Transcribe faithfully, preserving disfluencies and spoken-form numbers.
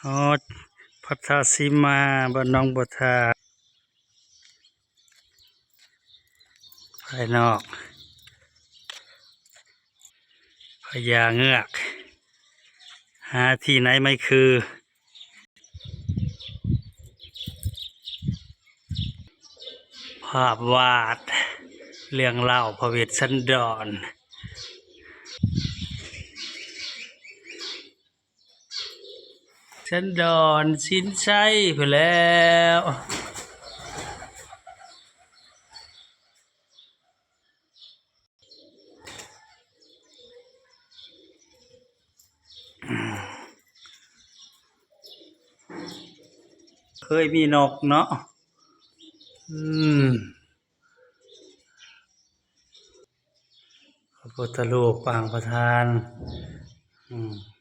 ฮอดพัทสีมา บ้านหนองบัวทา ภายนอก พญาเงือก หาที่ไหนไม่คือ ภาพวาด เรื่องเล่าพระเวสสันดร สันดร สินชัย พู้นแหล้ว เคยมีนกเนาะ อืม พระพุทธรูปปางประธาน อืม